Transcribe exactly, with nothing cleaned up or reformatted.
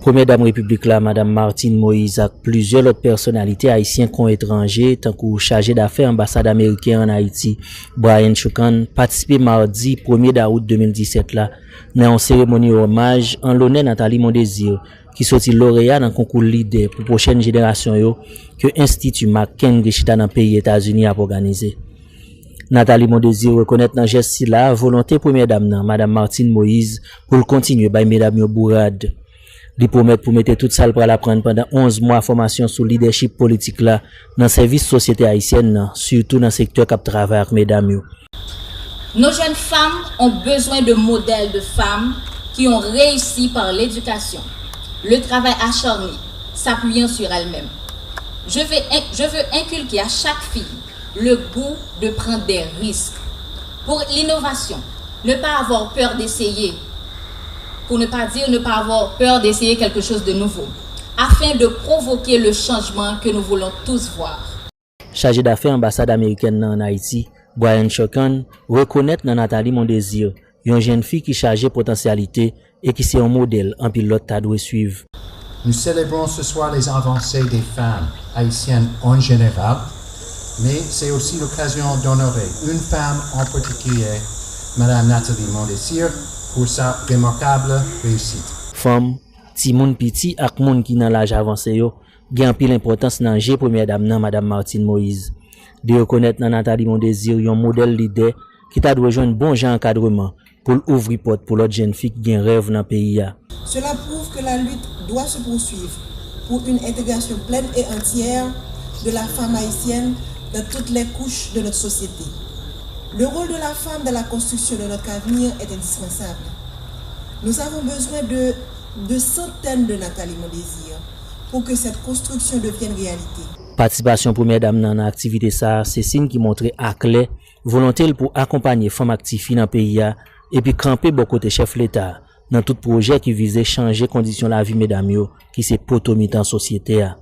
Premyè Dam Repiblik la, Madam Martine Moïse, ak plizyè lòt pèsonalite ayisyen kon etranje, tankou chaje dafè anbasad ameriken ann Ayiti, Brian Shukand, patisipe madi premye dawout de mil disèt la nan yon seremoni omaj an lonè Nathalie Mondésir, ki soti loreya nan konkou lidè pou pwochèn jenerasyon yo ke Enstiti McCain ki chita nan peyi Etazini ap òganize. Nathalie Mondésir rekonèt nan jès sila volonte Premyè Dam nan, Madam Martine Moïse, pou l kontinye bay medam yo bourad. Li pwomèt pou mete tout sa l pral aprann pandan onz mwa fòmasyon sou lidèchip politik la nan sèvis sosyete ayisyèn nan, sitou nan sektè k ap travay ak medam yo. Nos jeunes femmes ont besoin de modèles de femmes qui ont réussi par l'éducation, le travail acharné, s'appuyant sur elles-mêmes. Je veux, je veux inculquer à chaque fille le goût de prendre des risques. Pour l'innovation, ne pas avoir peur d'essayer, pour ne pas dire ne pas avoir peur d'essayer quelque chose de nouveau, afin de provoquer le changement que nous voulons tous voir. Chaje dafè anbasad amerikèn nan ann Ayiti, Brian Shukand, rekonèt nan Nathalie Mondésir, yon jèn fi ki chaje potansyalite e ki se yon modèl anpil lòt ta dwe swiv. Nous célébrons ce soir les avancées des femmes haïtiennes en général, mais c'est aussi l'occasion d'honorer une femme en particulier, Madame Nathalie Mondésir, pour sa remarquable réussite. Fanm, timoun piti ak moun ki nan laj avanse yo gen anpil enpòtans nan je Premyè Dam nan, Madam Martine Moïse. Li rekonèt nan Nathalie Mondésir yon modèl lidè ki ta dwe jwenn bon jan ankadreman pou l ouvri pòt pou lòt jèn fi ki gen rèv nan peyi a. Cela prouve que la lutte doit se poursuivre pour une intégration pleine et entière de la femme haïtienne dans toutes les couches de notre société. Le rôle de la femme dans la construction de notre avenir est indispensable. Nous avons besoin de, de centaines de Nathalie Mondésir pour que cette construction devienne réalité. Patisipasyon Premyè Dam nan nan aktivite sa a se siy ki montre aklè volonte l pou akonpanye fanm ak tifi nan peyi a epi kanpe bò kote chèf Leta a nan tout pwojè ki vize chanje kondisyon lavi medam yo ki se poto mitan sosyete a.